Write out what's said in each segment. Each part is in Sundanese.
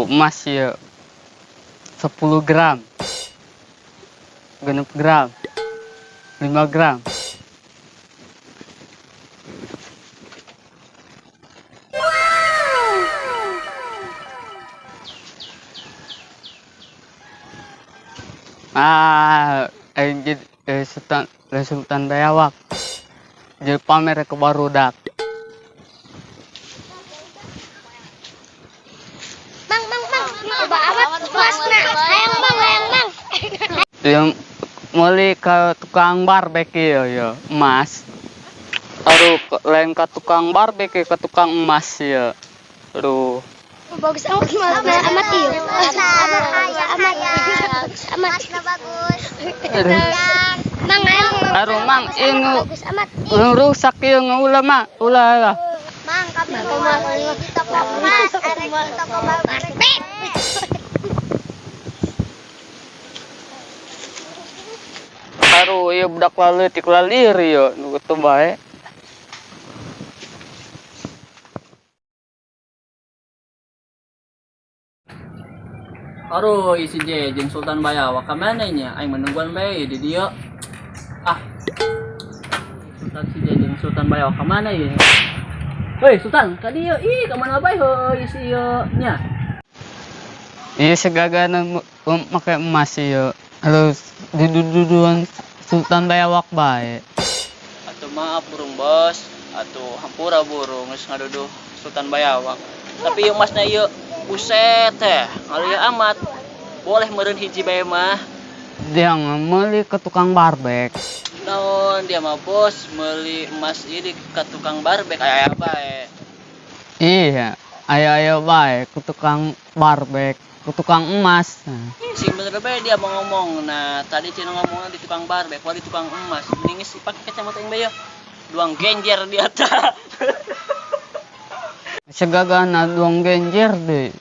Aduh, emas ya 10 gram, 6 gram, 5 gram. Ah, aing jadi sultan, Sultan Bayawak. Jadi pamer ke barudak. Mang, mang, mang, loba amat emasna. Hayang, Mang, hayang, Mang. Yang meuli ke tukang barbek ieu ya, emas. Aduh, lain ke tukang barbek, ke tukang emas ya. Aduh. Bagus amat emasna, amat ieu. Bagus amat, bagus amat. Emasna bagus. Aduh. Mang, hayang. Aduh, Mang, ini Bagus amat. rusak ieu, ulah, Mak, ulah lah. Mang, kami mau beli di toko emas, arek di toko barbek. Aduh, ieu budak leutik lalir ieu, nu kitu bae. Aduh, isi J jeung Sultan Bayawak ka mana nya? Aing menungguan bae di dieu. Ah. Sultan si J jeung Sultan Bayawak ka mana ieu? Hei Sultan, ka dieu. Ih, ka mana bae heuy si ieu nya? Iya, segagana make emas ieu. Terus diduduan Sultan Bayawak bae. Atuh maaf burung bos, atuh hampura burung geus ngaduduh Sultan Bayawak. Tapi ieu emasna ieu buset teh, ngalia amat. Boleh meureun hiji bae mah. Dia meuli ke tukang barbek. Naon dia mah bos meuli emas ieu di ka tukang barbek aya bae. Iya, ayo-ayo bae ke tukang barbek, ke tukang emas. Sing bener bae dia mau ngomong. Nah, tadi cenah ngomongnya di tukang barbek, wah di tukang emas. Mending sih pakai kacamata yang bae. Duang genjer dia tah. Segagana duang genjer deh.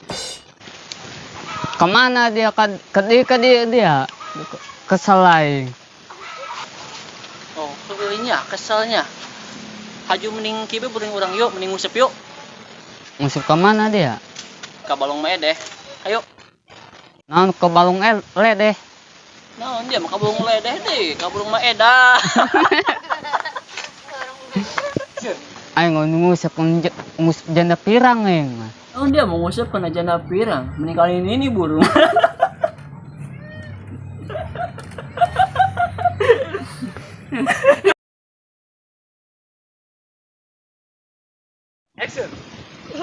Kemana dia ke dia dia kesel aing. Oh, keuleunya, keselnya. Haju mending kieu burung urang yuk, mending nguseup yuk. Nguseup kemana dia? Ka balong deh. Ayo. Naon ke balong ledeh? Naon dia mah ka balong ledeh deh, ka balong maeda. Aing nguseup nguseup janda pirang aing mah. Naon dia mau nguseup kana janda pirang. Mending kali ini nih burung. Action.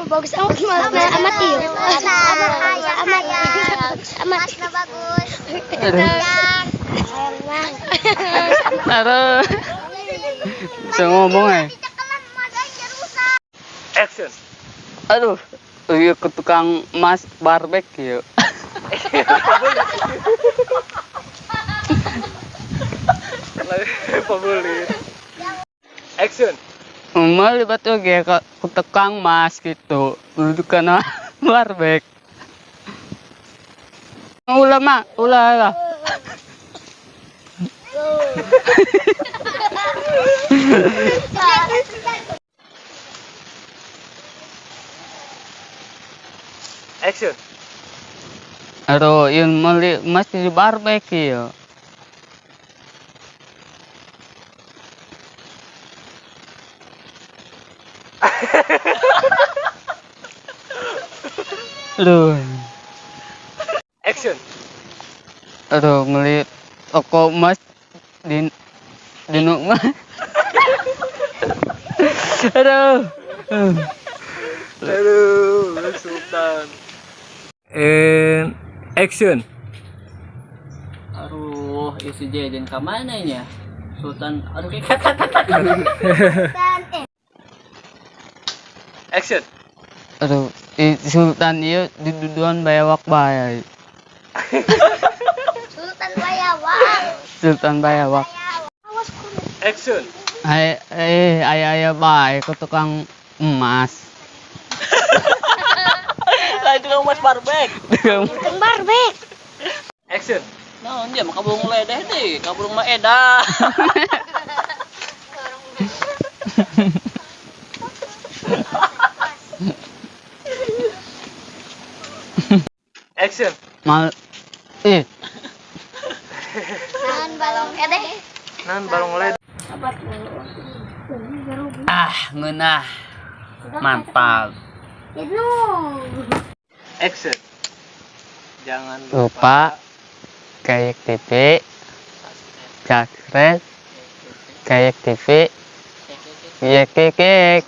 Bagus amat emasna, amat ieu. Bagus amat, bagus amat. Emasna bagus. Aduh. Hayang, Mang. Aduh. Bisa ngomong eh. Dicekelan emas aja rusak. Action. Aduh. Iya ke tukang emas barbek ya. Pembeli. Action. Meuli batu ge ke tukang emas gitu. Duduk kana barbek. Ulah, Mak, ulah lah. Action. Aduh, ieu meuli emas di barbek ieu. Aduh. Action. Aduh, meuli toko emas di nu Aduh. Aduh, Sultan. And action. Aduh, isi Jaden ka mana nya? Sultan, aduh kayak Action. Aduh, Sultan ieu diduduan bayawak bae. Sultan Bayawak. Sultan Bayawak. Awas kulit. Action. Ay, eh, aya aya bae ke tukang emas. Lah itu emas barbek. Tukang barbek. Action. Naon dia mah ka balong ledeh deh, ka balong maeda. Action. Mal ih. Naon balong edeh? Naon balong led. Ah, ngeunah. Mantap. Itu. Action. Jangan Lupa Kayak TV, subscribe Kayak TV, yek kek.